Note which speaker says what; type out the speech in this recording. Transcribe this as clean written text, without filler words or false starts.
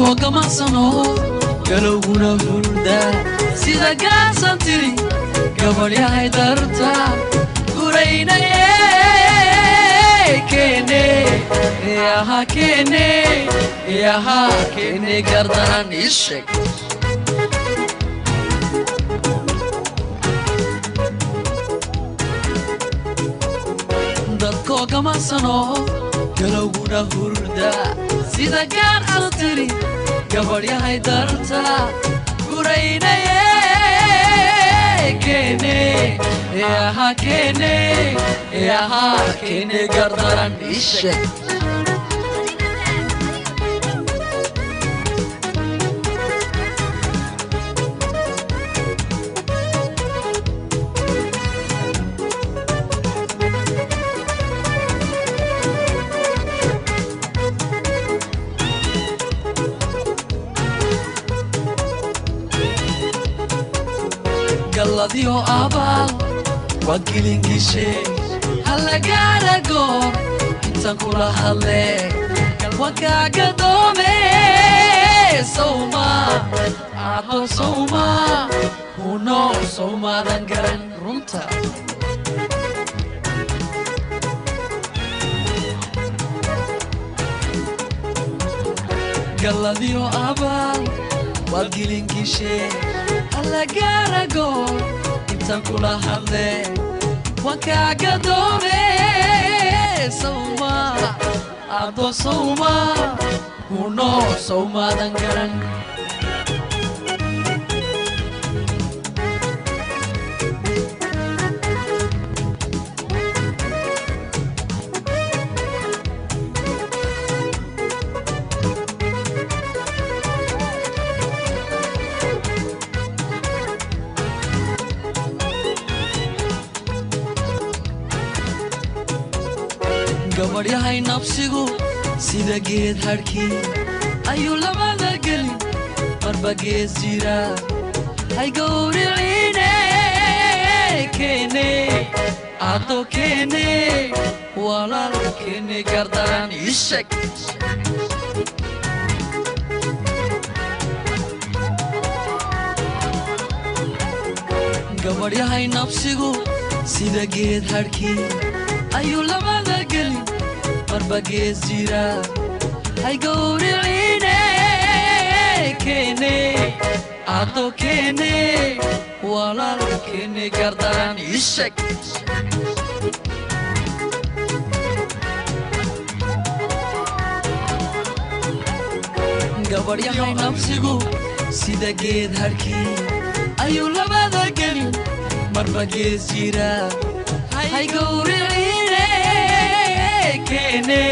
Speaker 1: Dadkoo gamacsano galowguna hurda sida gaarsan tiri gabadhyahay darta guraynaye keene yaha keene yaha keene gardaran ii sheeg. Dadkoo gamacsano galowguna hurda sida gaarsan tiri gabadhyahay darta guraynaye keene yaha keene yaha keene gardaran ii sheeg. Galladiyo abaal waa gelingishe hallagaara goor intaan kula hadle waa kaagadoome sawma ado sawma huno sawmaadan garan runta. Galladiyo abaal waa gelingishe hallagaara goor intaan kula hadle waan kaagadoome sawma ado sawma huno sawmaadan garan. Gabadhyahay nafsigu sida geed hadhkii ayuu labada gelin marba gees jira hay gowriciine keene ado keene walaal keene gardaran ii sheeg. Gabadhyahay nafsigu sida geed hadhkii ayuu labada gelin marba gees jira hay gowriciine keene ado keene walaal keene gardaran ii sheeg. Gabadhyahay nafsigu sida geed hadhkii ayuu labada gelin marba gees jira hay gowriciine keene